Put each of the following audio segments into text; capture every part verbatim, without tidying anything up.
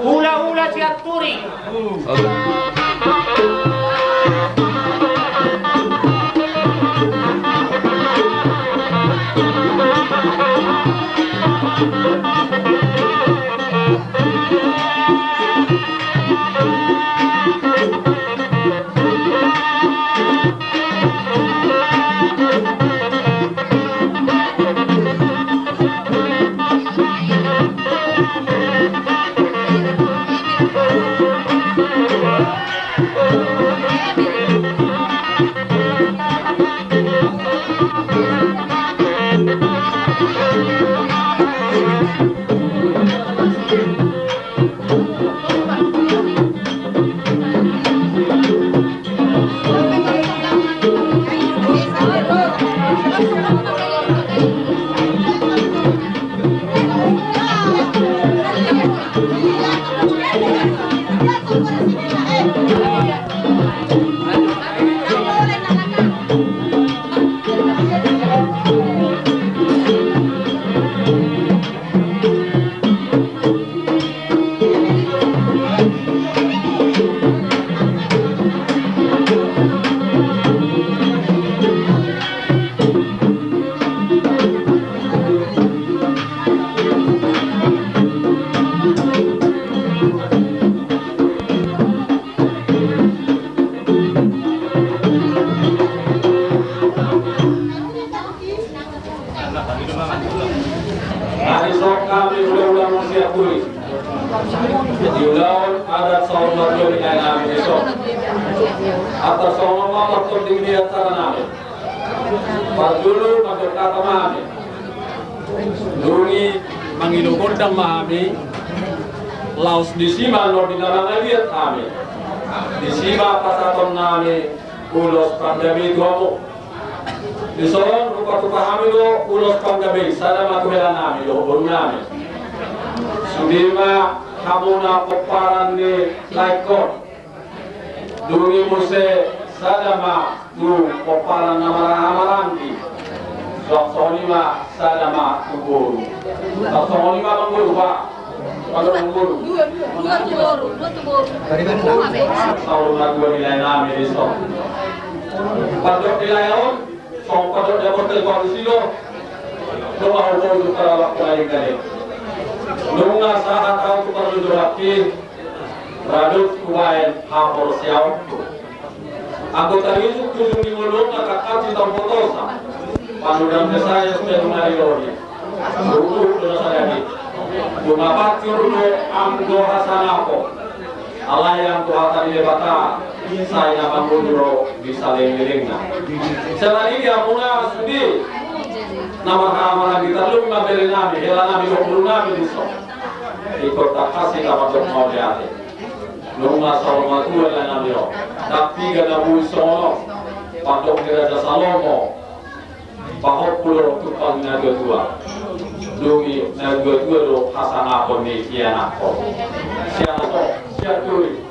Hulahula Sianturi. Adi sok hami hulahula Sianturi. Di ulaon adat saur matua ni inanami dison. Atas songon on ma martonding di acara nami. Parjolo mandok hata ma hami. Dung i mangido gondang ma hami. Laos disi ma na mangaliat hami. Disi ma pasahaton nami ulos panggabe tu hamu. Dison rupa-rupa hami do ulos panggabe i, sada ma tu hela nami dohot boru nami. Sude ma hamu na pomparan ni laengkon. Dung i muse sada ma tu pomparan na marhaha maranggi. Suang songon i ma sada ma tu boru. Suang songon i ma amangboru, ba. Pado amangboru. Dua, dua, dua tu boru, dua tu boru. Saur matua ni lae nami dison. Pado di lae on, songon pado di amang telu baru silo. Dong ahu boru tu paralak pulaling kali. Nunga sahat ahu tu parjolo haki. Radot hubaen haporseaonku. Anggo taringot tu ujung ni ngoluna kakak si tampotosa. Panudam desa ya sudah mengari lori. Suruh dona sadari. Bunga pancur do anggo hasangapon. Alai anggo hata ni Debata. Sai na manguduro bisa lelengna. Selain dia muna sudi. Nama hamaran kita lu mabere nami. Hela nami dohot boru nami dison. Ikut takasi dapat dok mau diate. Nunga saur matua lae nami on. Ndang piga na boi songon on. Pandok ni Raja Salomo. Pahompu do tumpang ni natuatua. Dung i natuatua do hasangapon ni ianakhon. Sian aso, sian turi.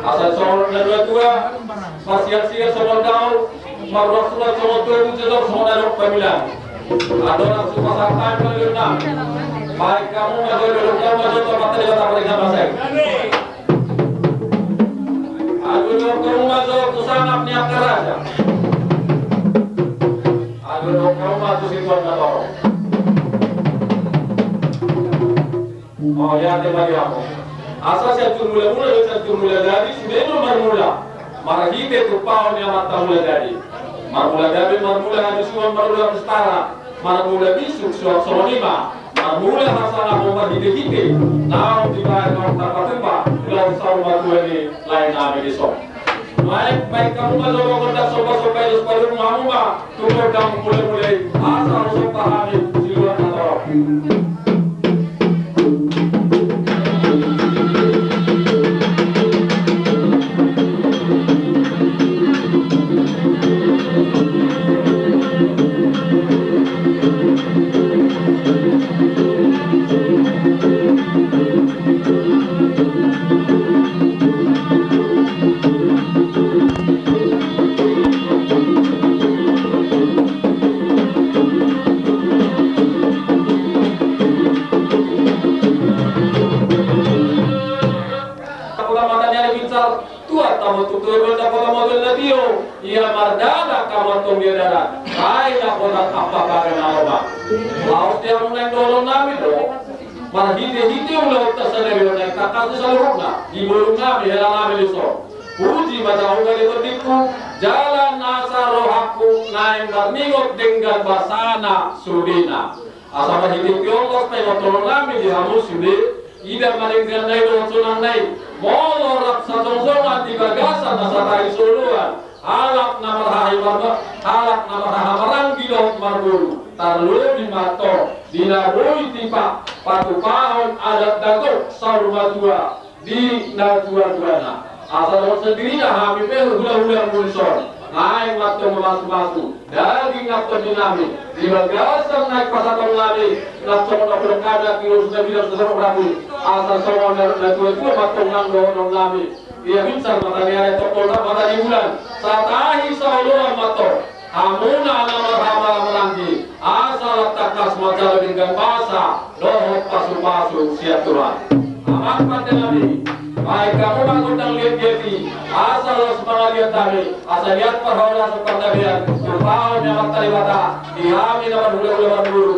Asa songon natuatua, marsiasian songon daol, marsuraksurak songon togu, jojor songon na dok pamilan. Andorang supa sahat nami panggilan nami. Baik hamu na dok, dok hamu na dok, mata di mata paling nama saya. Aduh, Dohot hamu ma jo tu sangap ni angka raja. Aduh, dohot hamu ma jo tu situan na torop. O, ia, te bagi aku. Asa sian tumula-mula, sian tumula jadi, sude do marmula. Marhite tumpahon ni Amanta Mula Jadi. Marmula gabe, marmula hadusuhon, marmula pustara. Marmula bisuk, suang songon i ma. Marmula hasangapon marhite-hite. Naung dibaen, naung tarpatupa. Laos saur matua ni lae nami dison. Baen, baen hamu ma jo gondang somba-somba i, laos padomu hamu ma tu gondang mula-mula i, asa ro somba hami siluat na torop. Kota mata ni ari binsar, tuat hamu tu tuan, kota model na tio. Ia mardalan hamu antong di dalan, ai na kota apa pakai na obat. Laos di hamu naeng dohonon nami do. Marhite-hite ulaonta sadari on naeng tangkas do saluhutna di bolon nami, hela nami dison. Puji ma jahowa di tondingku, jala nasa rohangku naeng marningot denggan basana sudena. Asa marhite-hite on laos paingothon nami di hamu sude, ida ma dengganna i dohot sonangna i, molo rap sajongjongan di bagasan nasa tahi so oloan, halak na marhaha maranggi, halak na marhaha maranggi dohot marboru, tarlobi ma antong di na boi dipatupahon adat dagok saur matua di natuatuana. Asa dohot sandirina hami pe hulahula muna dison, naeng ma antong mamasumasu daging na tondinami di bagasan naeng pasahaton nami, na songon na hudok adat di ulos na bidang sasarok rabu. Asa songon na natuatua ma antong nang dohonon nami. Ia binsar mata ni ari, topol rap mata ni bulan, satahi saoloan ma antong. Hamuna na marhaha maranggi, asa lam tangkas manjalo denggan basa dohot pasupasu sian Tuhan. Amang pande nami, baen hamu ma gondang liatliat i, asa laos mangaliat hami, asa liat parhorasan pardalanan, tumpahon ni Amanta Debata di hami na marhulahula marboru.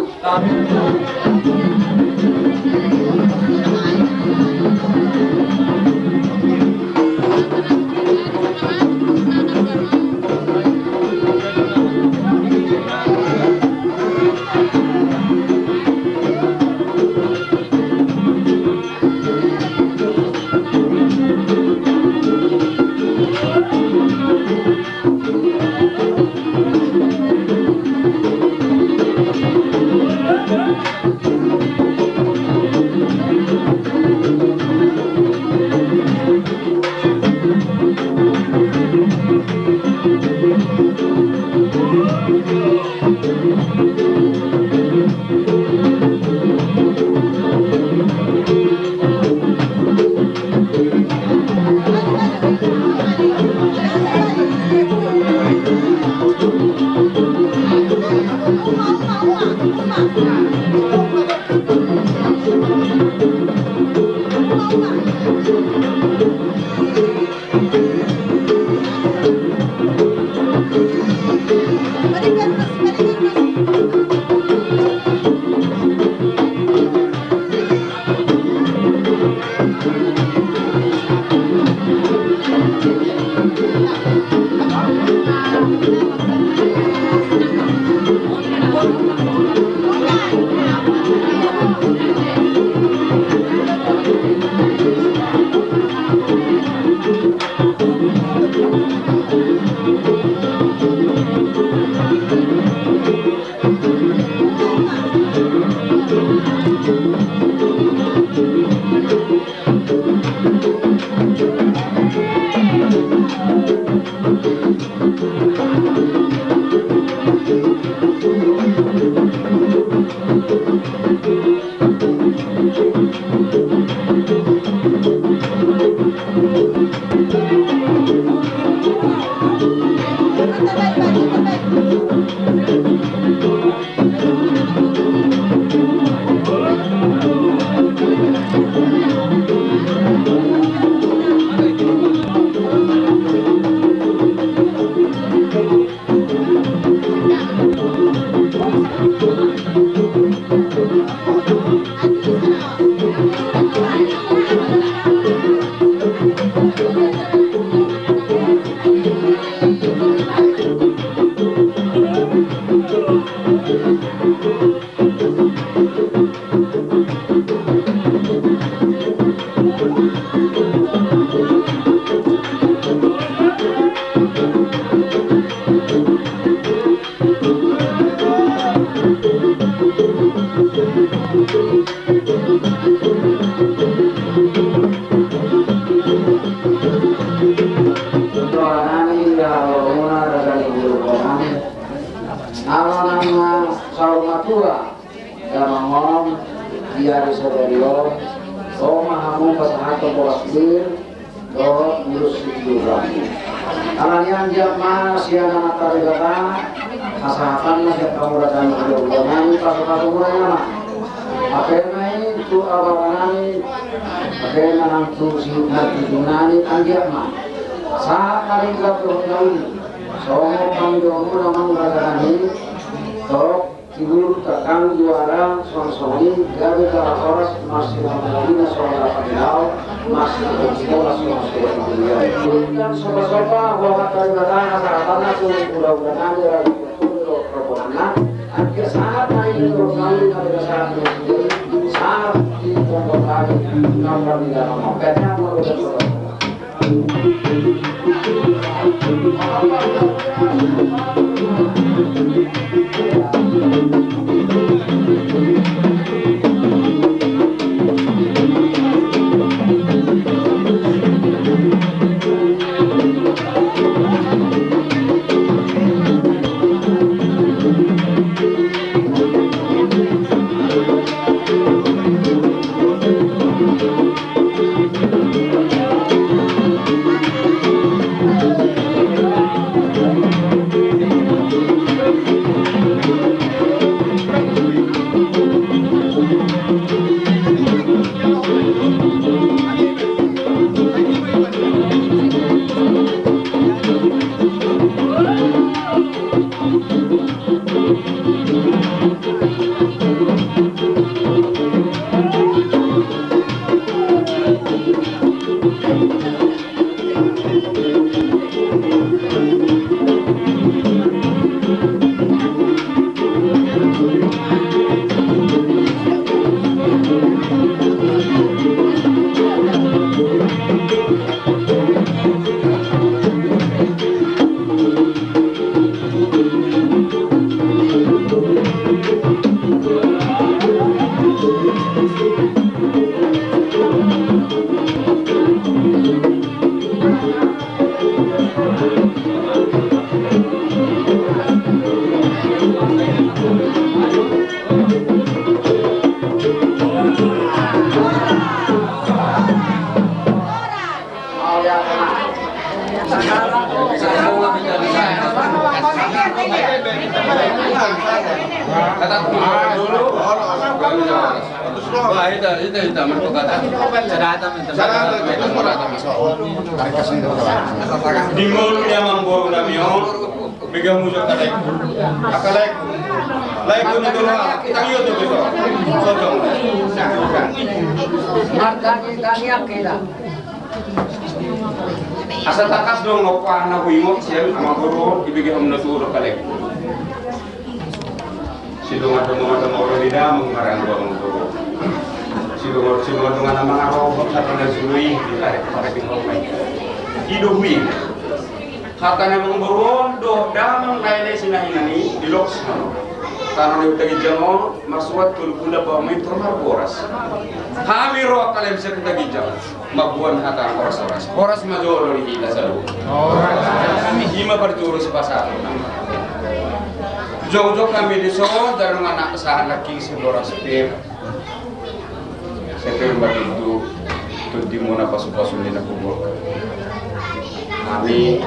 Ala nang na saur matua, damang on, di ari sadari on, ro ma hamu pasahathon boras pir dohot ulos siduduran. Alani i anggiat ma sian Amanta Debata hasahatanna sian hamu raja ni hulahula nami, pasupasu muna i ma. Hape ma i tu ababa nami, hape ma nang tu simartuju nami, anggiat ma sahat na ringgas dohot na uli. Songon pangidoan muna, amang raja nami, tok tiur tangkang juara, songon songon i gabe jala horas, marsipanganon na songon na pangilao, marsipanganon na songon songon i. Sopa-sopa, huhata di Debata hasahatanna tu hulahula nami, raja ni hulahula, rombongan na, anggiat sahat na uli, sahat di tongtong nami, na pangilao. Di ngolu ni amangboru nami on, bege hamu jo angka lae. Angka lae. Lae, hita lihat tu, tu. Martangi-tangi angka lae. Asa tangkas do nang paha na huingot sian amangboru, ibege hamu na tu do angka lae. Sidongan-dongan na mangolu ni damang maranggo amangboru. Sidongan-sidongan na mangarogop sapa na sului di tarik pakai tinggal mai. I do huingot. Hata ni amangboru on dohot damang na lae, sinahinan i di loks ma on. Tano ni Huta Ginjang on marsurat tolu bulan bahen ma intor marboras. Hami ro angka lae sian Huta Ginjang mamboan hata horas-horas. Horas ma jolo di hita saluhut. I ma parjolo sipasahat. Jongjong hami dison, jala nunga na sahat nangkin si boras pir. Sai pe ma tutu, tutu muna pasu-pasu ni na huboan. Hami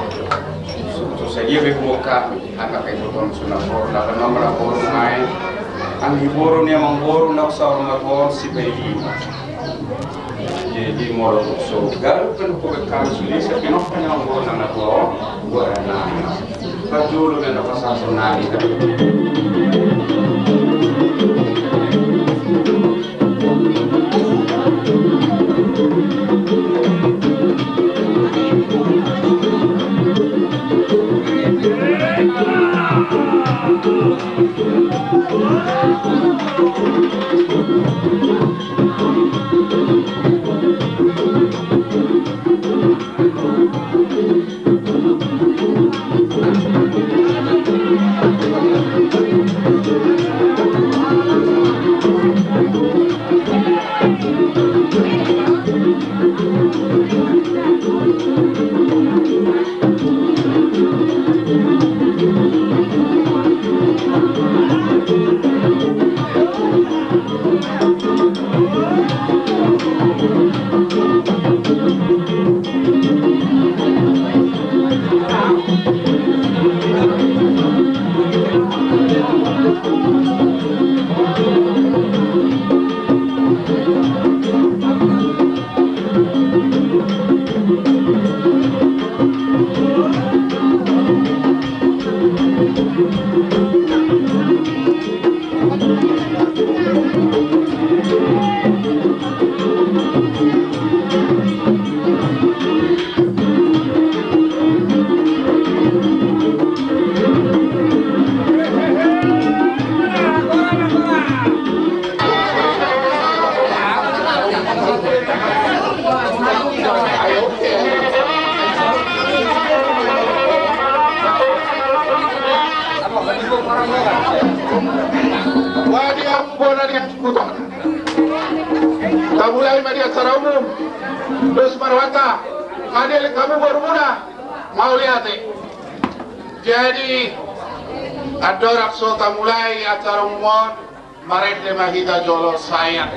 so sadia be huboan hami angka kaiboton sunat boru, lapan nomor lapan boru nai. Anggi boru ni amangboru na saur matua on sipaihut. Jadi molo so gabe pe nuhut hami sude, sai pe nang amangboru na tuatua on, buat na. Parjolo ma na pasahat sonari. Wadi ambo na di kuta. Tamulai ma di acara umum. Dos marwata. Hadir kamu baru muna. Mauliate. Jadi, andorang so tamulai acara umum on, marende ma hita jolo saean.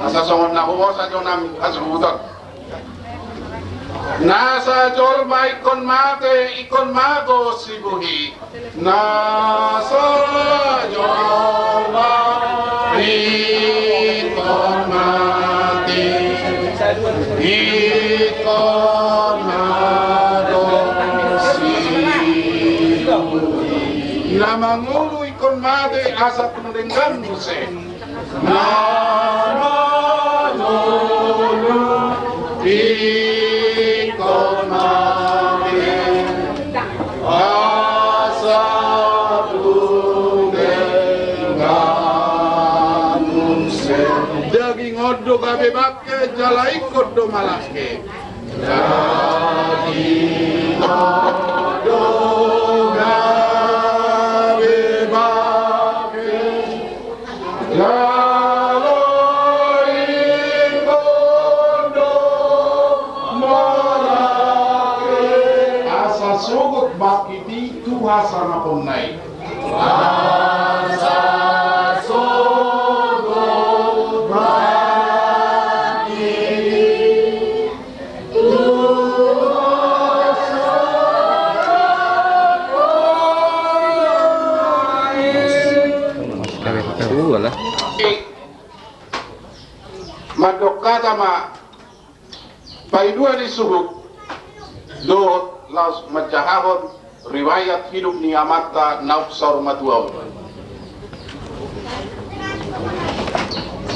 Asa songon na humorsa jo nami hasuhuton. Nasa jolma ingkon mate, ingkon mago sibuhi. Nasa jolma ingkon mate, ingkon mago sibuhi. Na mangolu ingkon mate asa denggan muse. Na mangolu ingkon mate asa denggan muse. Daging on do gabe bangke jala ingkon do malangke. Daging on do gabe bangke. Jala ingkon do malangke. Asa sogot bangkit i tu hasangaponna i. Asa sogot bangkit i. Mandok hata ma paidua ni suhut dohot laos manjahahon riwayat hidup ni amanta naung saur matua on.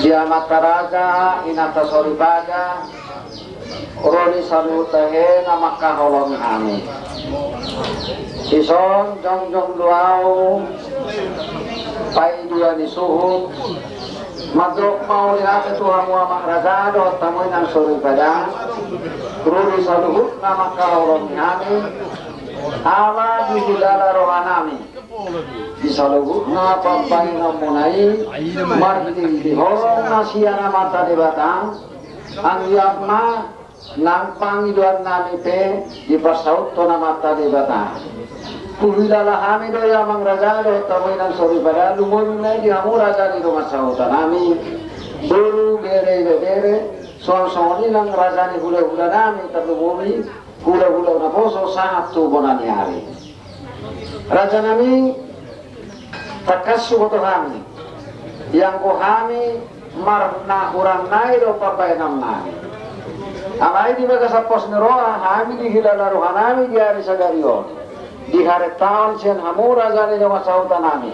Di amanta raja, inanta soripada, ro di saluhut tahe na mangkaholongi hami. Dison jongjong do au paidua ni suhut, mandok mauliate tu hamu amang raja dohot hamu inang soripada, ro di saluhut na mangkaholongi hami, ala dihilala rohanami di saluhutna pambahenanmuna i, marhite holong na sian amanta Debata, anggiat ma nang pangidoannami pe diparsauthon amanta Debata. Huhilala hami do i amang raja dohot hamu inang soripada, lumobi ma i di hamu raja ni dongan sahutanami, boru, bere, ibebere, songon songon i nang raja ni hulahulanami, tarlumobi hulahula naposo sahat tu bona ni ari. Rajanami, tangkas huboto hami, ianggo hami marnahurang nai do pambahenannami. Alai di bagasan pos ni roha hami dihilala rohanami di ari sadari on, diharentaon sian hamu raja ni dongan sahutanami,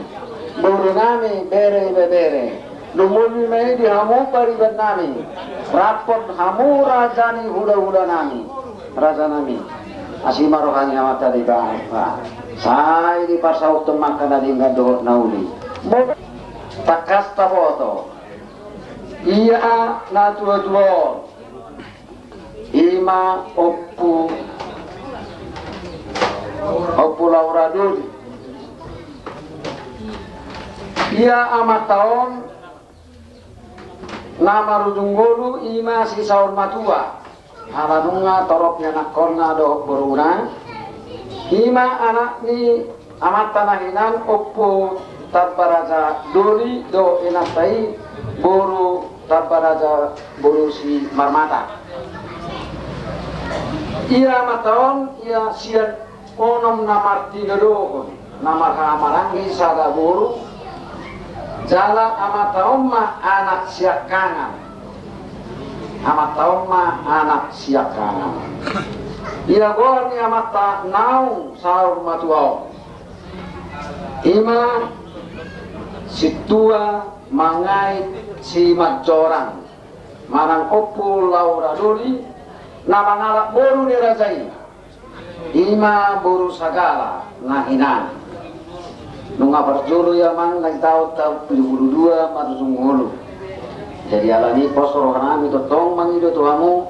borunami, bere, ibebere. Lumobi ma i di hamu paribannami, rap dohot hamu raja ni hulahulanami, rajanami. Asi ma roha ni amanta Debata, sai diparsauthon ma angka na denggan dohot na uli. Tangkas taboto, ia na tuatua on, i ma Ompu, Ompu Laura Doli. Ia amanta on na marujung ngolu i ma si Saur Matua. Ala nunga torop ni anakkonna dohot boruna, i ma anak ni amanta na hinan Ompu Tambaraja Doli dohot inanta i boru Tambaraja boru Simarmata. Ia amanta on ia sian onom na martinodohon, na marhahamaranggi sada boru, jala amanta on ma anak siangkangan. Amanta on ma anak siangkangan. Ia goar ni amanta naung Saur Matua on, i ma Sintua Mangait Simanjorang manang Ompu Laura Doli, na mangalap boru ni raja i, i ma boru Sagala na hinan. Nunga parjolo i amang na di taon, taon pitu pulu dua marujung ngolu. Jadi alani i pos rohanami tongtong mangido tu hamu,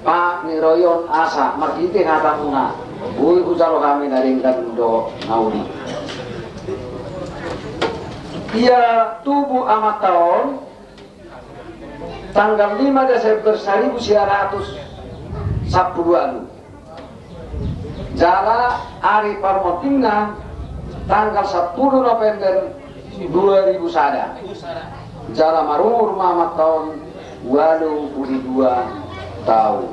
panik ni roha on asa marhite hatamuna boi hujalo hami na denggan dohot na uli. Ia tubu amanta on tanggal lima Desember saribu sia ratus sampulu ualu. Jala ari parmontingna tanggal sampulu November dua ribu sada. Jala marumur ma amanta on ualu pulu dua taon.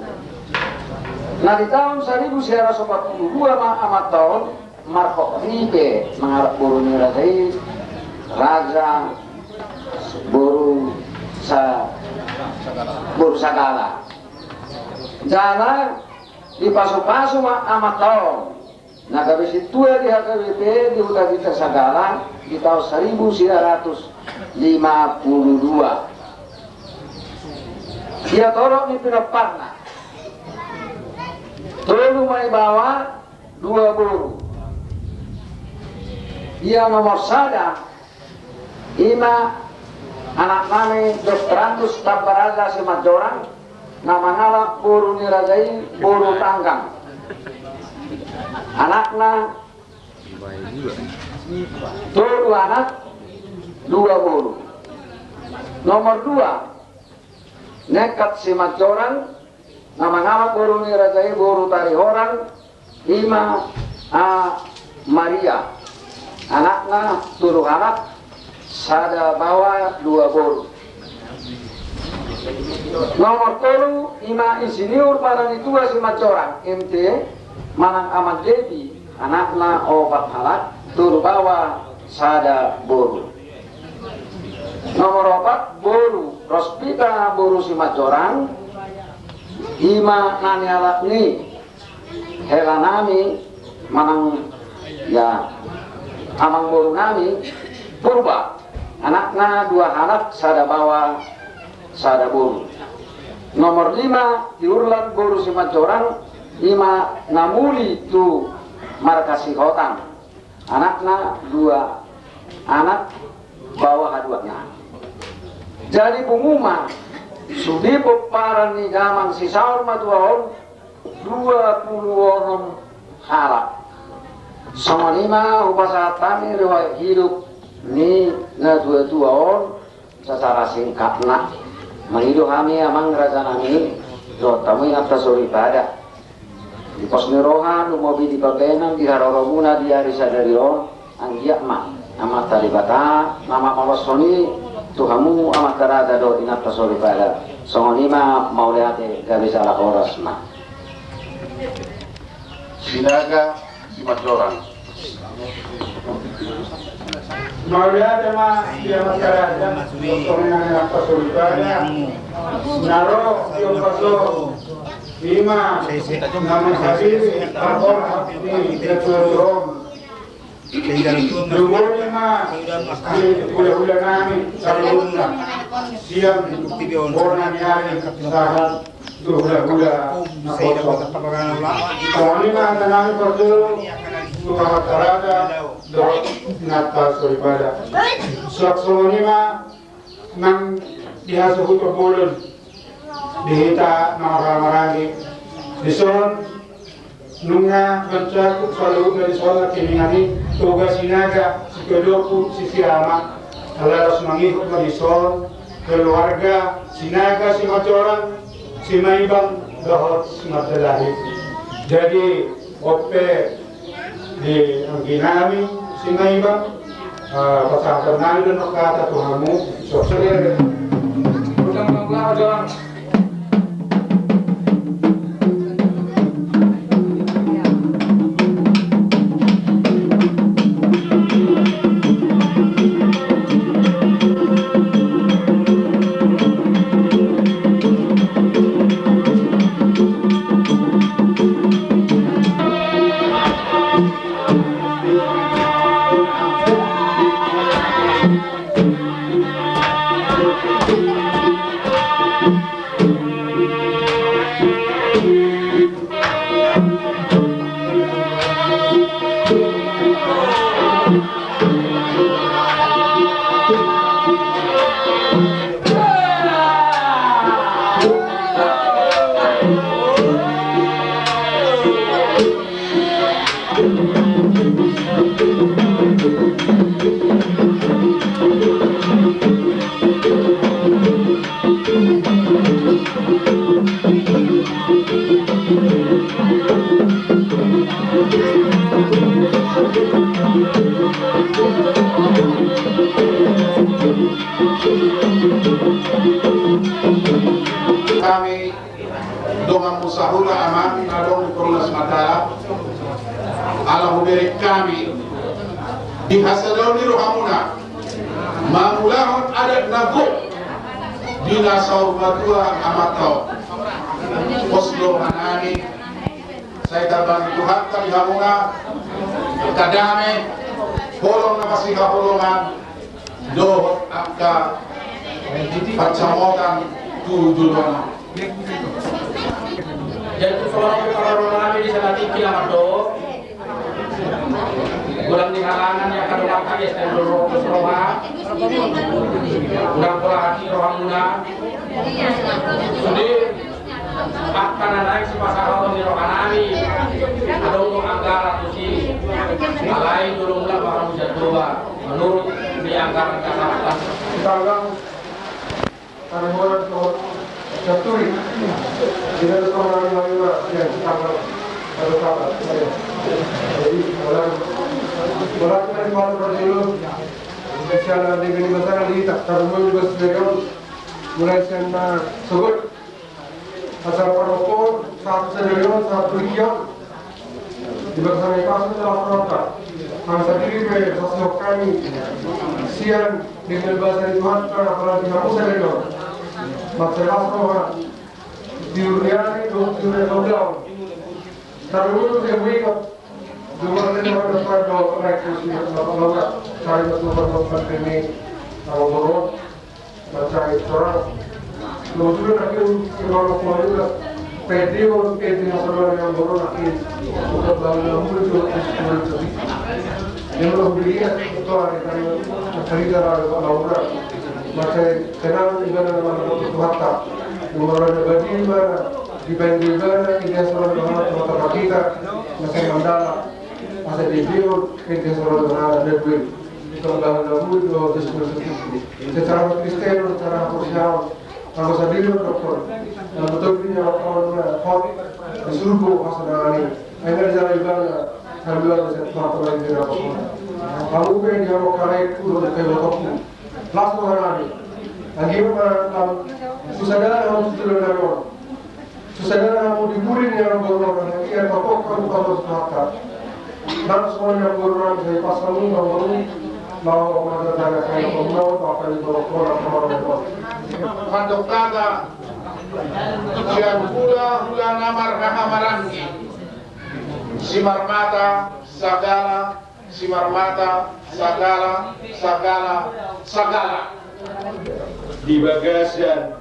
Na di taon saribu sia ratus opat pulu dua ma amanta on marhot ripe mangalap boru ni raja i, raja boru sa, boru Sagala. Jala dipasupasu ma amanta on na gabe sintua di H K B P di Huta Bintang Sagala di taon saribu sia ratus lima pulu dua. Ia torop ni pinomparna, tolu ma i baoa, dua boru. Ia nomor sada i ma anaknami Doktorandus Tambaraja Simanjorang, na mangalap boru ni raja i boru Tanggang. Anakna tolu anak, dua boru. Nomor dua, Nekat Simanjorang, na mangalap boru ni raja i boru Tarihorang, i ma A Maria. Anakna tolu halak, sada baoa dua boru. Nomor tolu i ma Insinyur Maranitua Simanjorang, M T, manang Aman Debi, anakna opat halak, tolu baoa sada boru. Nomor opat, boru Rospita boru Simanjorang, i ma na nialap ni helanami manang, ya, amangborunami Purba, anakna dua halak, sada baoa sada boru. Nomor lima, Tiurlan boru Simanjorang, i ma na muli tu marga Sihotang. Anakna dua anak, baoa haduana. Jadi pungu ma sude pomparan ni damang si Saur Matua on dua pulu onom halak. Songon i ma hupasahat hami riwayat hidup ni natuatua on. Secara singkatna, mangido hami amang rajanami dohot hamu inanta soripada, di pos ni roha lumobi di pambahenan di haroromuna di ari sadari on, anggiat ma Amanta Debata na mamolashon i tu hamu amanta raja dohot inanta soripada. Songon i ma, mauliate, gabe jala horas ma. Sinaga Simanjorang. Mauliate ma di amanta raja, songon i nang amanta soripada, na ro di ombas on, i ma na menghadiri parhorhon ni natuatua on. Lumobi ma di hulahulanami saluhutna, sian bona ni ari sahat tu hulahula naposo. Songon i ma tanami parjolo tu amanta raja dohot inanta soripada. Suang songon i ma nang di hasuhuton bolon di hita na marhahamaranggi dison. Nunga mencakup saluhutna dison nangkiningan i, Toga Sinaga, Sitodoku, Sisiama, ala laos mangihut ma dison, keluarga Sinaga, Simacoran, Simaibang, dohot Simartelahi. Jadi, on pe di angginami Simaibang, eh, pasahaton nami do on hata tu hamu, sukses. Ulang, ulang, ulang. Hami donganmu sahula amang na adong di Perumnas Mandala, ala hubereng hami di hasadaon ni rohamuna mangulahon adat na gok di na saur matua amanta on. Pos do rohanami, sai tabangi Tuhanta di hamuna angka dame, holong na masihaholongan, dohot angka pansamotan tu joloan on. Jadi tu songon on pe parrohahonami di sana tingki na mandok. Godang ni halangan ni angka dongan i, asa dong ro pos roha. Godang pola hati rohamuna. Sude angka na naeng sipasahaton ni rohanami, adong do anggaran tusi. Alai jolo muna ma hamu sian Toba manurut ni anggaran kasaratan. Tanggal Karebonan dohot Santuri. Di dalam pengalaman lima siang tanggal satu Sabat. Jadi, malam, malam dari malam berjulu. Spesial dengan di masalah di tak terlalu juga sendirian. Mulai sana sebut asal protokol satu sendirian, satu region. Di bagasan i pasu dalam rongka. Hami sandiri pe sasihok hami sian denggan basa ni Tuhanta, apalagi hamu sandiri on. Mansai las roha di uriani dohot di uriani lockdown. Tarlumobi tu dia mengikut. Dua orang tadi orang dapat dua orang itu si Bapak Laura. Saya betul-betul pandemi. Kalau turun Mansai torang. Lobi nangkin, si Rono Kuali udah pede on, pede na saluhutna ni Amborona nangkin. Udah bangun lampu itu, udah sepi. Dia udah beli ya, itu hari tadi, hari tadi ada Pak Laura. Mansai tenang, ibana na mandok tu Tuhanta. Di marga na badia ibana, dipanggil ibana, ibana selalu berharap kepada kita, mansai mandala. Asa dibion, pede na saluhutna na dua. Secara Kristen, secara kepercayaan, kalau sandiri dokter, yang betul ini orang hot, disuruh bawa pasangan ini. Akhirnya di dalam ibana, sambil ada saya tempat lagi di dalam. Kamu pengen dia mau karet, udah kayak betok. Langsung hari ini. Lagi mana, susah dah, kamu sudah dari orang. Susahan hamu di buri ni Amborona, ia patok hamu patok mata. Nang songon ni Amborona, sai pas hamu na boru, laho mandatangani hamu na pakai boru boru hamu na boru. Mandok hata sian hulahula na marhaha maranggi. Simarmata Sagala, Simarmata Sagala, Sagala, Sagala. Di bagasan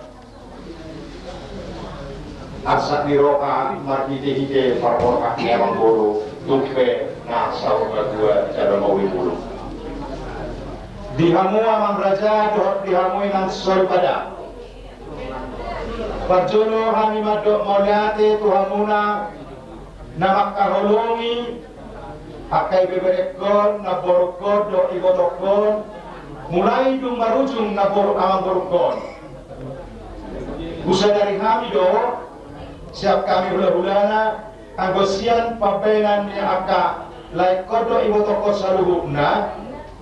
arsak ni roha marhite-hite parroha ni amangboru, tung pe na saur matua di sada mauli mulu. Di hamu amang raja dohot di hamu inang soripada. Parjolo hami mandok mauliate tu hamuna. Na mangkaholongi angka ibeberengkon, namborungkon dohot ibotongkon, mulai dung marujung namboru, amangborungkon. Husadari hami do, sian hami hulahulana, anggo sian pambahenan ni angka laengkon dohot ibotongkon saluhutna,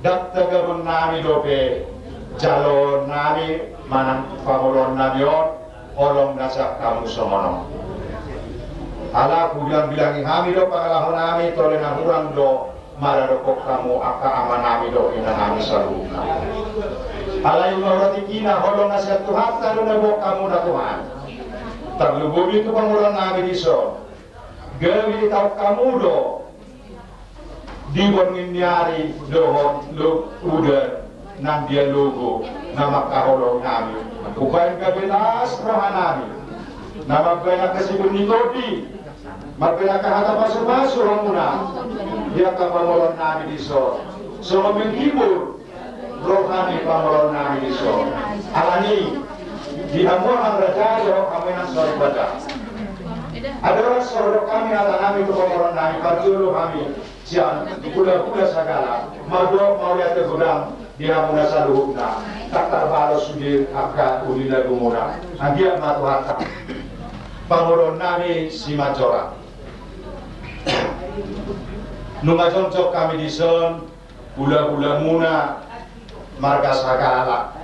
ndang tagabonnami dope jaloonnami manang pangoloonnami on, holong na sian hamu songon on. Ala hubilangbilangi hami do pangalahonami, tole na hurang do maradophon hamu angka amanami dohot inanami saluhutna. Alai maurat i, holong na sian Tuhanta do na boan hamuna Tuhan. Tarlumobi tu pangoloonnami dison. Gabe ditaon hamu do di borngin ni ari dohot udan nang dia logo na mangkaholongi hami. Umbahen gabe las rohanami, na mambahen angka situtu ni tondi, mambahen angka hata pasupasu hamuna di angka pangoloonnami dison, songon menghibur roha ni pangoloonnami dison. Alani i, di hamu amang raja dohot hamu inang soripada, andorang so hudok hami hatanami tu pangoloonnami, parjolo hami sian hulahula sagala mandok mauliate godang di hamuna saluhutna. Ndang tarbalos sude angka uli na gumuna. Anggiat ma Tuhanta. Pangoloonnami Simanjorang, nunga jongjong hami dison, hulahulamuna marga Sagala.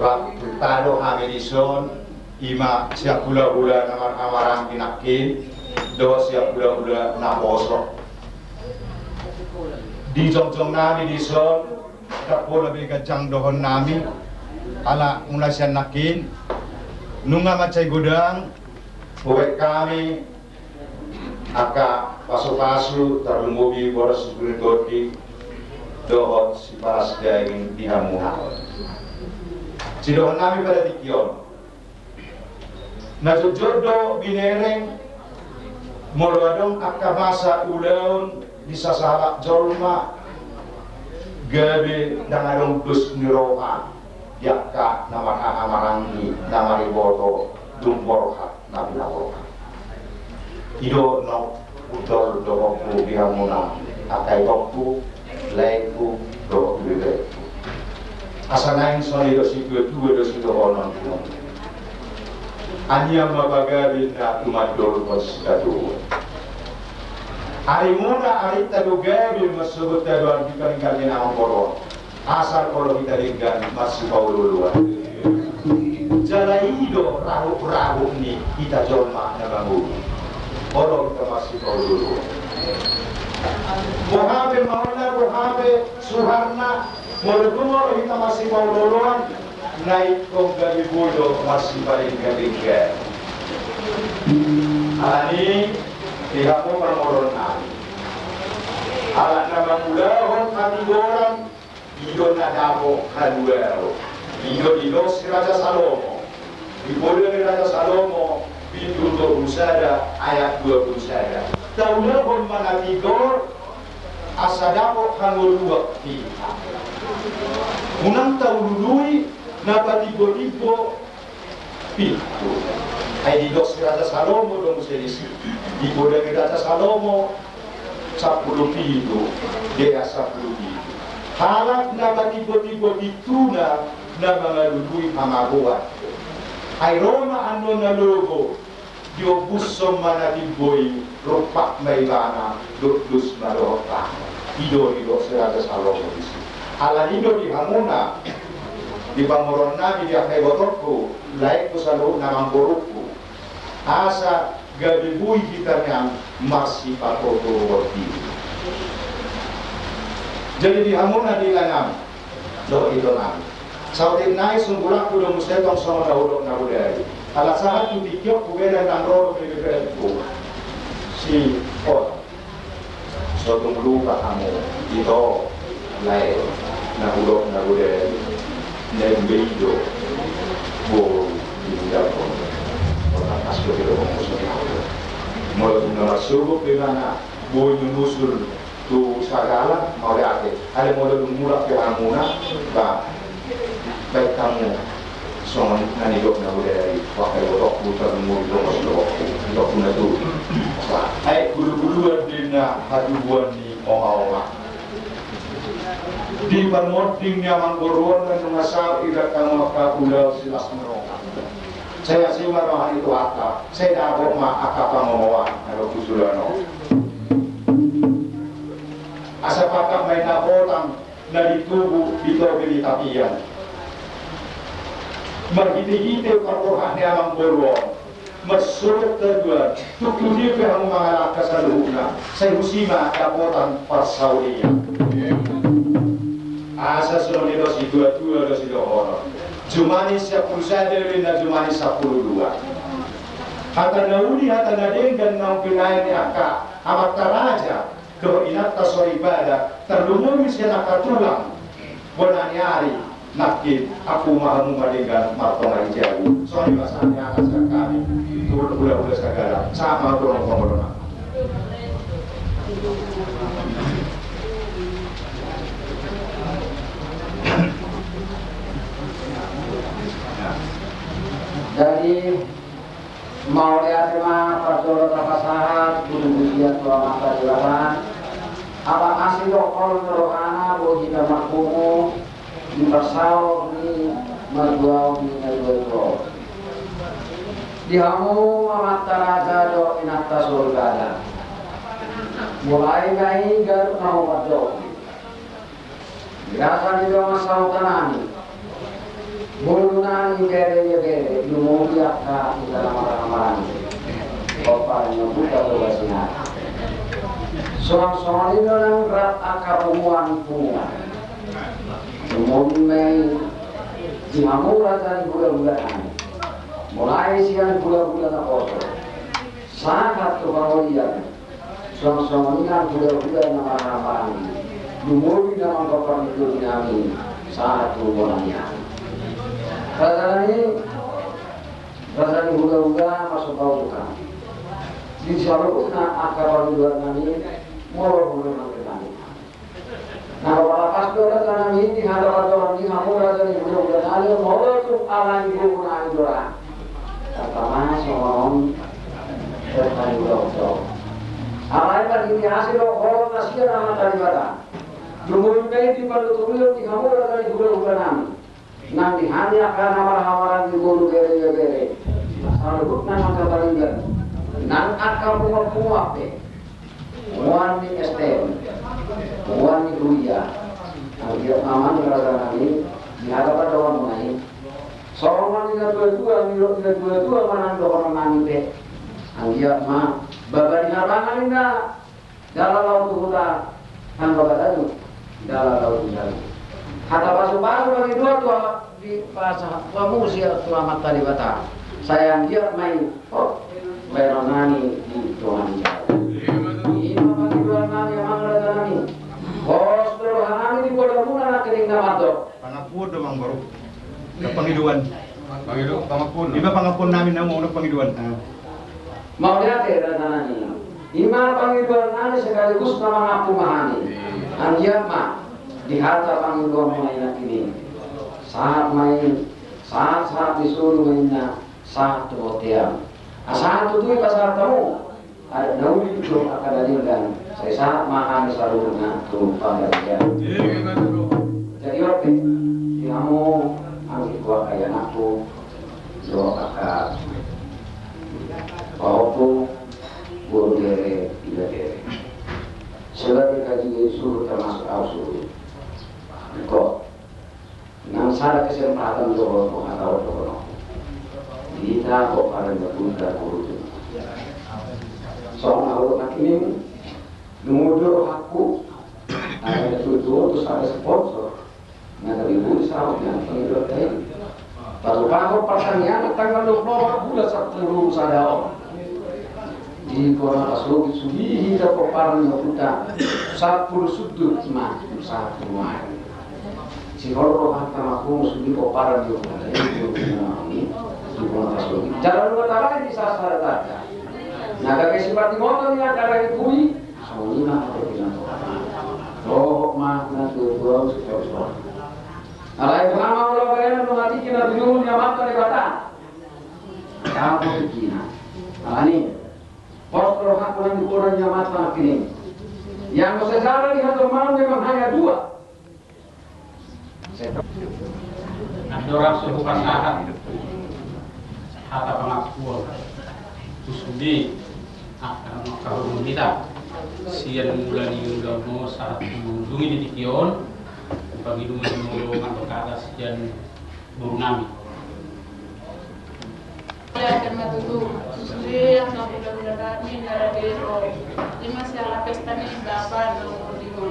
Rap tu tano hami dison, ima sian hulahula na marhahamaranggi nangkin dohot sian hulahula naposo. Di jongjongnami dison, ndang pola be ganjang dohononnami, ala mulai sian nangkin nunga mansai godang hubaen hami angka pasupasu, tarlumobi boras situtu ni tondi dohot sipalas daging di hamuna. Sidohononnami pada tingki on, na jotjot do binereng molo adong angka masa ulaon di sasahalak jolma, gabe ndang adong dos ni roha di angka na marhahamaranggi, na mariboto, dung borhat na pinaborhat. I do na hudok dohononku di hamuna angka itongku, laengku dohot ibeberengku. Asa naeng songon i do situatua do sidohononku. Anian ma pagabe na tumandangkon sitadoan. Arimuna arinta do gabe, marsogot tadoan di paling gabe na mangolu. Asal olo hita denggan marsipaolooloan. Jala i do rahut-rahut ni hita jolma na mangolu. Olo hita marsipaolooloan. Boha pe maolna, boha pe suharna, molo dung olo hita marsipaolooloan, na ingkon gabe boi do marsipalenggadenggan. Alani i, di hamu pangoloonnami, ala na mangulahon hatigoran, i do na dapot haluaon. I do didok si Raja Salomo di Poda ni Raja Salomo, bindu tolu sada ayat dua pulu sada. Taulahon ma na tigor asa dapot hangoluan hita. Unang taulului na patimbotimbo pintu. Ai didok si Raja Salomo do muse disi, di Poda ni Raja Salomo sampulu pitu, di ayat sampulu pitu. Halak na patimbotimbo pintuna na mangalului hamagoan. Ai ro ma annon na logo, diombushon ma na timbo i, rumpak ma ibana, dotdos ma dohot tano. I do didok si Raja Salomo disi. Alani i do di hamuna, di pangoloonnami, di angka ibotongku, laengku saluhutna, amangborungku, asa gabe boi hita nian marsipatotoruon diri. Jadi di hamuna di inanami dohot itonami, saotik nai sunggulangku do muse tong songon na hudok na bodari. Ala sahat tu tingki on hubege ndang ro dope ibeberengku si Otang. So tung lupa hamu, ito, lae, na hudok na bodari, na imbe i do boru di hudok on. Otang, aso di hudok on, so di hudok on. Molo tung na marsogot pe ibana boi nunusul tu Sagala, mauliate. Alai molo dung mulak pe hamuna, ba, baen hamu songon na nidok na bodari, angka ibotongku, tarlumobi do muse dohot ibotongku na tubu. Ai guluguluan do ninna hatubuan ni omaoma. Di parmonding ni amangboru on nunga saut i dangka mangka ulaon silas ni roha. Sai asi ma roha ni Tuhanta, sai dapot ma angka pangomoan na dohot hujuluan on. Asa patak ma i na hotang na di tubu di topi ni tapian. Marhitehite parroha ni amangboru on, marsolek haduan, tungtungna pe hamu mangalangka saluhutna, sai husi ma dapotan parsaulian. Asa songon i do situatua do sidohonon. Johannes sampulu sada, Johannes sampulu dua. Hata na uli, hata na denggan naung pinaen ni angka amanta raja dohot inanta soripada, tarlumobi sian angka tulang bona ni ari nangkin, ahu ma hamu ma denggan martonga di jabu. Songon i ma sahat ni hata sian hami tu hulahula sagala, sahat ma tu roha ni pangolona. Jadi, mauliate ma parjolo tapasahat puji-pujian tu Amanta Debata. Ala asi dohot holong ni rohana boi hita marpungu di parsaor ni marjual ni na dua-dua on. Di hamu amanta raja dohot inanta soripada. Mulai na i gabe na hombar dohot. Di rasa ni dongan sahuta nami, boru nami, bere ibebere, lumobi angka hita na marhahamaranggi, pomparan ni ompunta Toga Siantar. Songon songon i do nang rap angka punguan-punguan. Lumobi ma i di hamu raja ni hulahula nami. Mulai sian hulahula naposo sahat tu pangolian. Songon songon i nang hulahula na marhahamaranggi, lumobi na manggompar ni tondi nami sahat tu bona ni hami. Raja nami, raja ni hulahula, marsomba urutan. Di saluhutna angka pangidoan nami, molo hulahula nami. Na molo pas do raja nami di hadapan Tuhan di hamu raja ni hulahula nami, molo tung alani gogo nami do ra. Pertama songon on, pertama hulahula. Alai marhite asi do holong na sian Amanta Debata. Lumobi ma i di panuturion di hamu raja ni hulahula nami. Nang di hami angka na marhahamaranggi boru bere ibebere. Saluhutna nang angka pariban. Nang angka punguan-punguan pe. Punguan ni S T M, punguan ni kuliah. Anggiat ma amang raja nami, di hadapan dongan muna i. Songon i na tua-tua, ni na tua-tua manang dohonon nami pe. Anggiat ma, baba ni harangan inna, jala laho tu huta, tangga batalu, jala laho tu jabu. Hata pasu-pasu bagi dua tua, di pasahat hamu sian tu Amanta Debata. Sai anggiat ma i, oh, bahenon nami di dongan i. I ma pangidoan nami amang raja nami. Pos do roha nami di poda muna nangkining na mandok. Pangampuon do amang boru. Pangidoan. Pangido-, pangampuon. I ma pangampuon nami na molo pangidoan. Ah. Mauliate raja nami. I ma pangidoan nami sekaligus na mangampu ma hami. Anggiat ma di hata pangidoan muna i nangkining. Sahat ma i, sahat-sahat ni solu ma inna, sahat tu bontean. Asa sahat tutu i pasahat hamu. Adat na uli dohot angka na denggan, sai sahat ma hami saluhutna tu panggabean. Jadi on pe, di hamu anggi tu angka ianakku, dohot angka pahompu, boru bere ibebere. Sebagai kaji suhut termasuk au suhut. Engko. Nang sada kesempatan do ho, hata on do ho. Hita ho pada na punta kurutu. Songon au do nangkining, lumobi do rohangku. Ada tutu tu sada sponsor. Na gabe boi saut na pangidoan tai. Patupahon partangiangan tanggal dua puluh opat bulan sampulu sada on. Di bona pasogit sude hita pomparan ni ompunta sampulu sundut ma sahat tu nuaeng. Sihol rohanta ma pungu sude pomparan ni ompunta i di bona pasogit. Jala nunga tabaen di sasada tanda. Na gabe sipatimoto ni angka raja ni pudi. Songon i ma hata ni Tuhan. Dohot ma na tuatua on sihol. Alai hita ma olo baenon nunga tingki na tujuhon ni Amanta Debata. Dapot tingkina. Alani. Pos rohanta Orang yang mata kini. Yang sejarah di hadapan memang hanya dua. Andorang so hupasahat hata pangakuon tu sude angka na mangkaholongi hita sian mula ni ulaon on sahat tu ujung ni tingki on, pangido ma jumolo mandok hata sian boru nami. Ia, terima tutu. Sude angka hulahula nami na rade ro, ima siala pesta ni bapa na umur lima.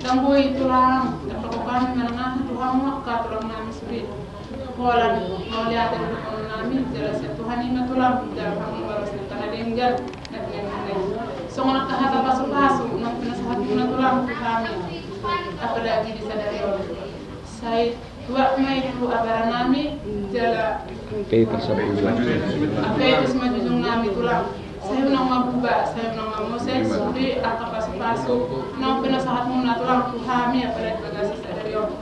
Ndang boi tulang, ndang boi hami manangahan tu hamu angka tulang nami sude. Holan mauliate do dohonon nami, jala sian Tuhan i ma tulang, jala hamu baros ni angka na denggan, na pinangido nami. Songon angka hata pasupasu na pinasahat muna tulang tu hami. Apalagi di sadari on. Sai tuak ma i tu abara nami, jala Peter Sabujung. Peter Sabujung nami tulang. Sai unang mabuba, sai unang mamose, sude angka pasupasu naung pinasahat muna tulang tu hami, apalagi bagasan sadari on.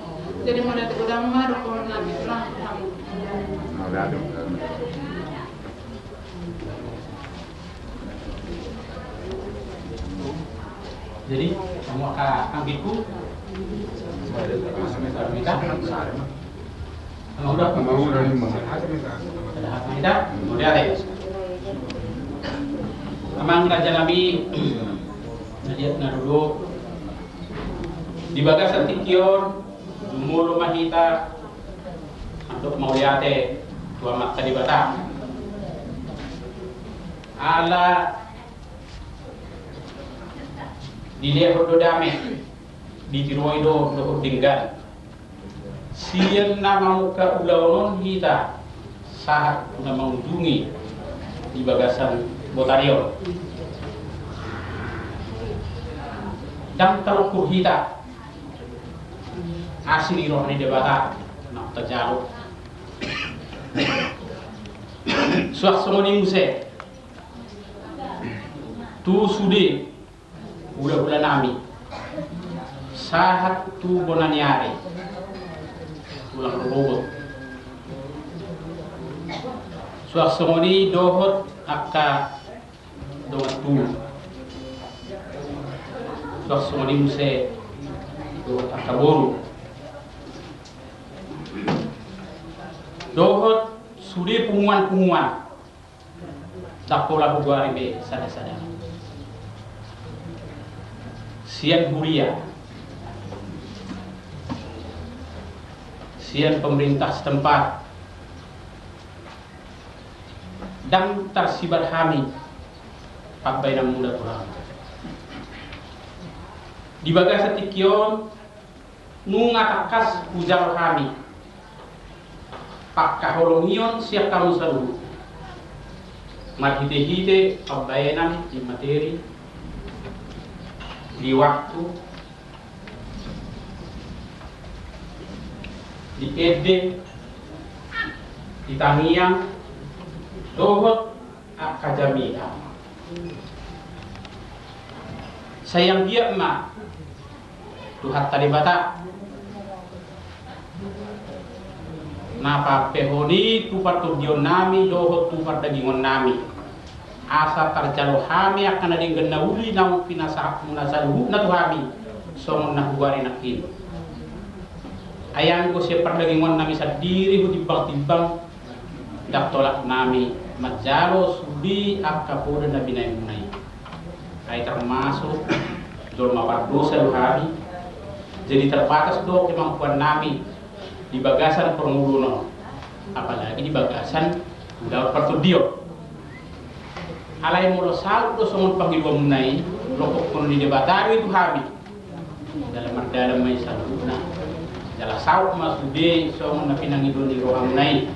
Jadi mauliate godang ma dohonon nami tulang tu hamu. Jadi, semua ka anggitku. Minta. Sama udah. Sama udah, Mas. Ada hak minta. Kemudian, ya. Amang raja nami, na liat na duduk di bagasan tingki on, jumolo ma hita mandok mauliate tu Amanta Debata. Ala dilehon do dame, ditiroi do dohot denggan. Sian na mamungka ulaon on hita sahat tu na mangujungi di bagasan botari on. Ndang tarungkil hita asi ni roha ni Debata na tajalo. Suang songon i muse tu sude hulahula nami sahat tu bona ni ari, tulang rorobot. Suang songon i dohot angka dongan tubu. Suang songon i muse dohot angka boru dohot sude punguan-punguan. Ndang pola hugoari be sada-sada. Sian huria, sian pemerintah setempat, ndang tarsibar hami pambahenan muna tu hamu. Di bagasan tingki on, nunga tangkas hujalo hami pangkaholongion sian hamu saluhut, marhite-hite pambahenan di materi, di waktu, di ende, di tangiang, dohot angka jamita. Sai anggiat ma Tuhanta Debata na pampehon i tu partondion nami dohot tu pardagingon nami, asa tarjalo hami angka na denggan na uli naung pinasahat muna saluhutna tu hami, songon na hugoari nangkin. Ai anggo sian pardagingon nami sandiri hutimbang-timbang, ndang tolap nami manjalo sude angka poda na binaen muna i. Ai termasuk jolma pardosa do hami, jadi terbatas do kemampuan nami di bagasan parngoluon on, apalagi di bagasan ulaon partondion. Alai molo saut do songon pangidoan muna i, lopokhon ni Debata do i tu hami. Jala mardalan ma i saluhutna. Jala saut ma sude songon na pinangido ni rohamuna i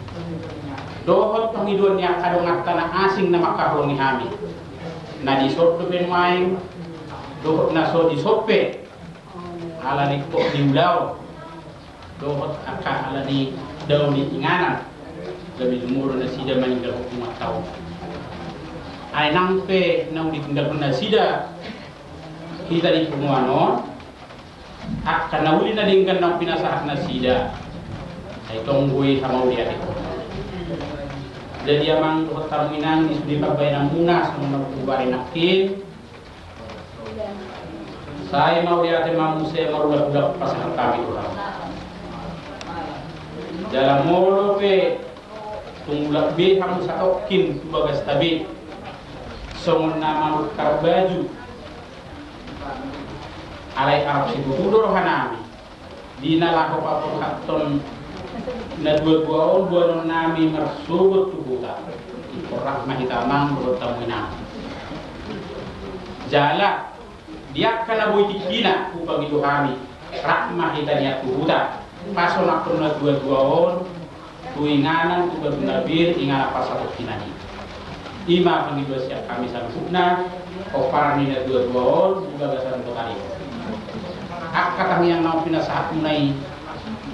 dohot pangidoan ni angka donganta na asing na mangkaholongi hami, na dison dope nuaeng dohot na so dison pe, ala ni ringkot ni ulaon dohot angka ala ni dao ni inganan, gabe jumolo nasida maninggalhon hami tu taon. Ai nang pe naung ditinggalhon nasida hita di punguan on, angka na uli na denggan naung pinasahat nasida, ai tong do i hamauliate. Jadi amang dohot hamu inang, di sude pambahenanmuna songon na hubari nangkin, sai mauliate ma muse, marulak-ulak pasahat hami tu hamu. Jala molo pe tung mulak be hamu satongkin tu bagasta be songon na manukar baju, alai arap situtu do rohanami di na laho paborhathon na dua-dua on boanonnami marsogot tu huta. Ingkon rap ma hita amang dohot hamu inang. Jala di angka na boi tingkina hupangido hami, rap ma hita nian tu huta pasonangkon na dua-dua on tu inganan, tu batu na pir, inganan pasahat tingkina i. I ma pangidoan sian hami saluhutna, pomparan ni na dua-dua on tu bagasan kota i. Angka tangiang naung pinasahatmuna i,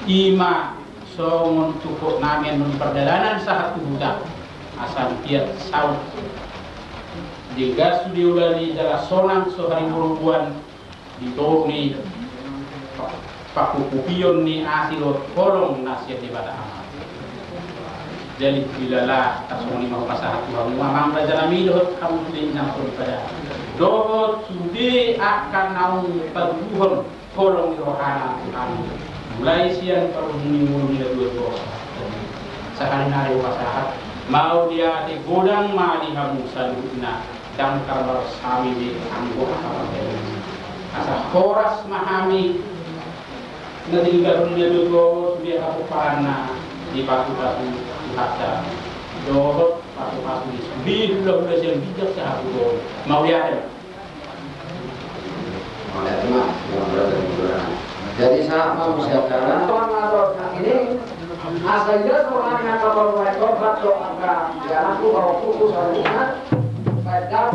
i ma songon tungkotnami annon di pardalanan sahat tu huta, asa anggiat saut denggan sude ulaon i jala sonang so hariboruboan di toru ni pangkukupion ni asi dohot holong na sian Debata Ama. Jadi dilala tarsongon i ma hupasahat tu hamu amang rajanami dohot hamu sude inang soripada dohot sude angka naung patuduhon holong ni rohana tu hami. Mulai sian parhundul ni na dua-dua on, sahali nari hupasahat, mauliate godang ma di hamu saluhutna. Ndang tarbalos hami be anggo angka pambahenan i. Asa horas ma hami na tininggalhon na dua-dua on sude angka pomparanna, dipasupasu Tuhanta dohot pasupasu ni sude hulahula sian ginjang sahat tu toru. Mauliate ma. Jadi sahat ma muse acara. Asa ia so hami angka parumaen, tohat do angka ianaku, pahompungku saluhutna. Baik, dah.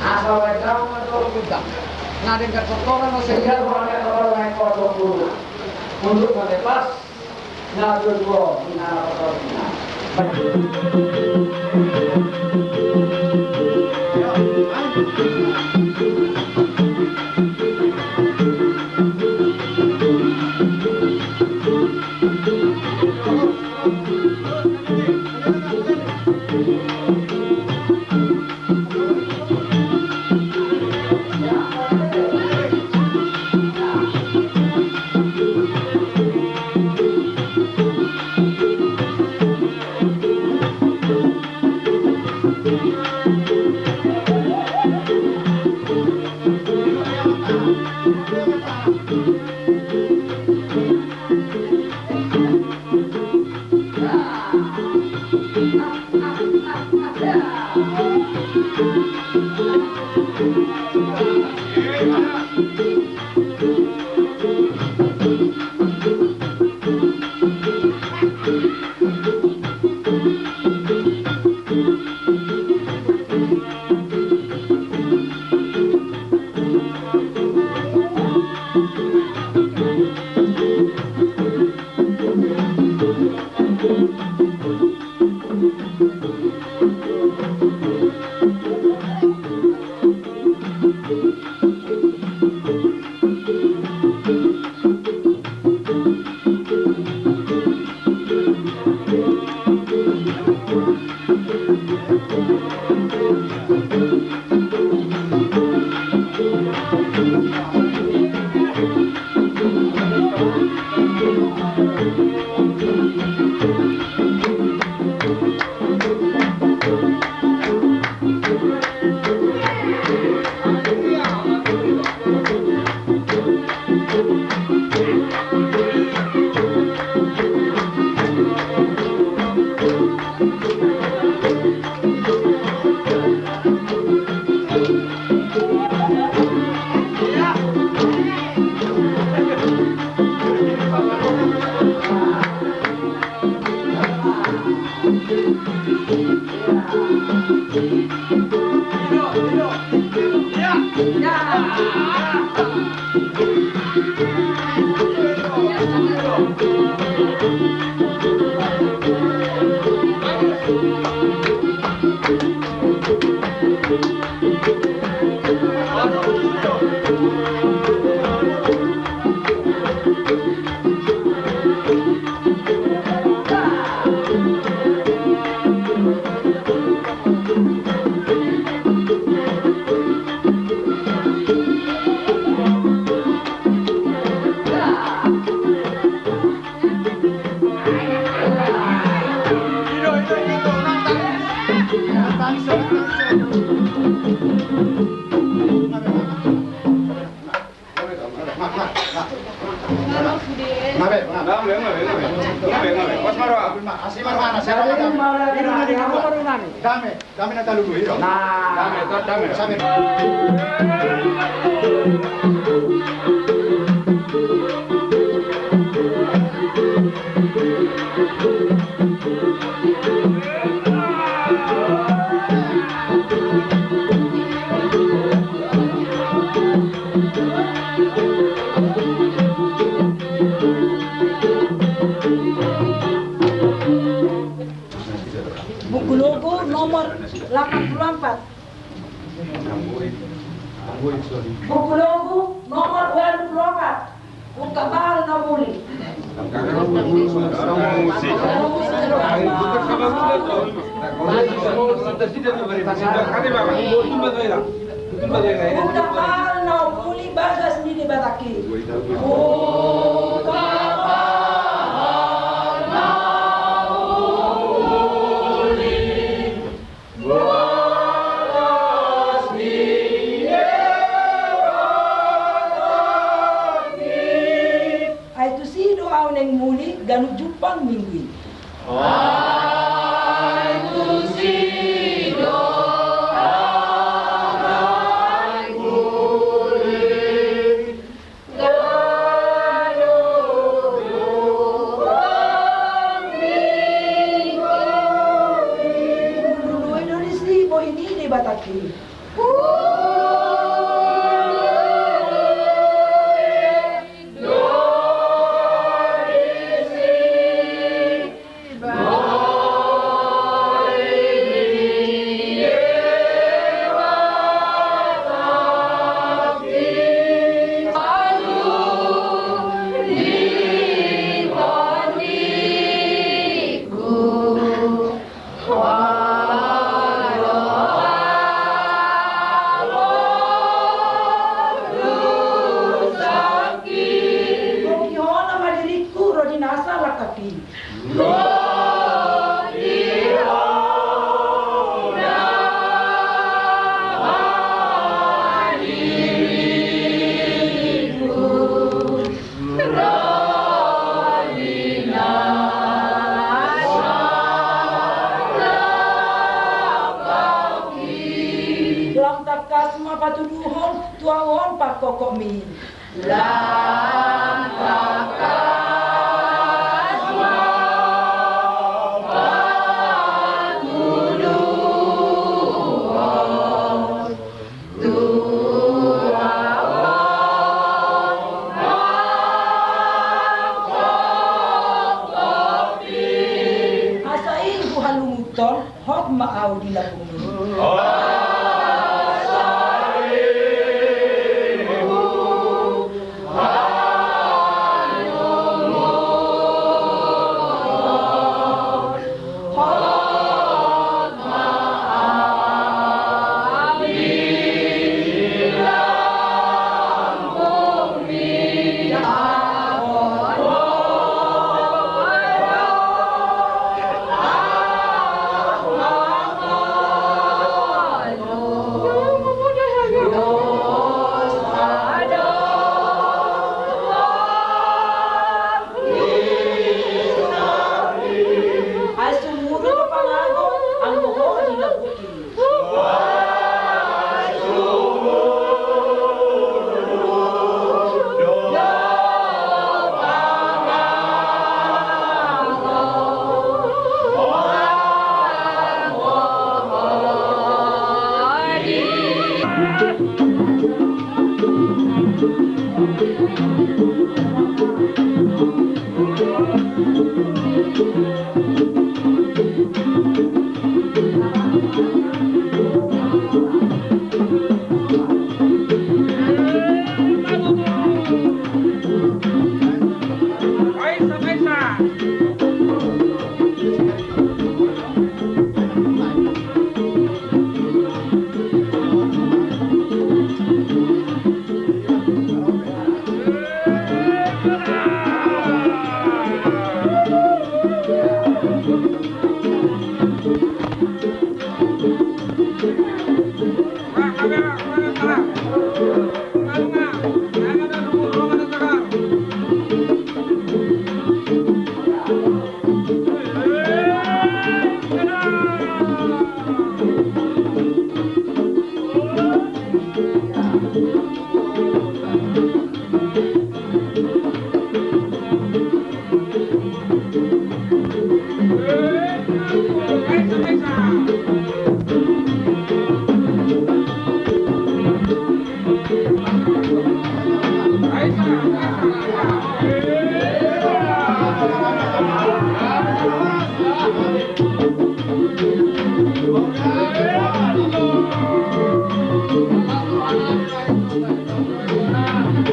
Asa baen damang ma jolo punta. Na denggan songkonan do sehingga rohana kapal naik kosong puluh. Untuk melepas na dua-dua on, na dua-dua on. Dame, dame, dame. Dame, dame. Dame na talu do i do. Dame, dame. Buku Logu nomor lapan puluh empat. Buku Logu nomor ualu puluh opat. Ungkap bahal na uli. Ungkap bahal na uli bagas ni Debata i. Ungkap bahal na uli. Ai tusi do au naeng muli ganup jumpang minggu i. Ai tusi do au naeng muli. Bongkihon ma diringku ro di nasa langkap i. Lam tangkas ma patuduhon tu au on pangkokmi. Lam tangkas ma patuduhon tu au on pangkokmi. Asa ingkon halungunhon. Hot ma au di lambungmi. Ai sumurut pangago anggo ho di lambungki.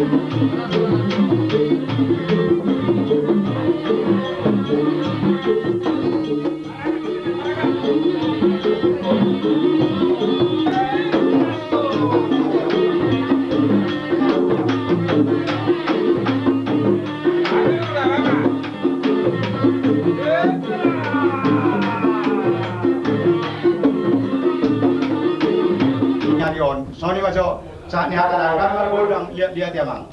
Nyari on, soni majo, saat ni hata na, kan margondang, lihat, lihat ya, Mang.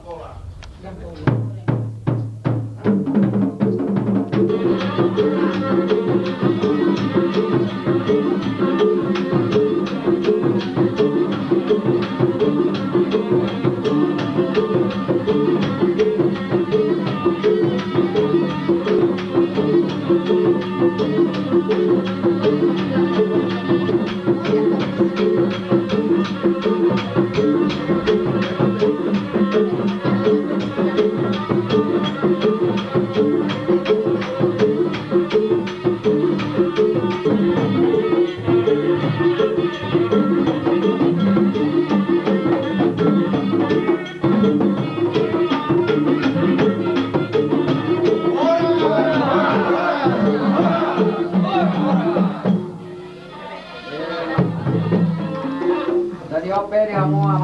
Jadi, ope di hamu.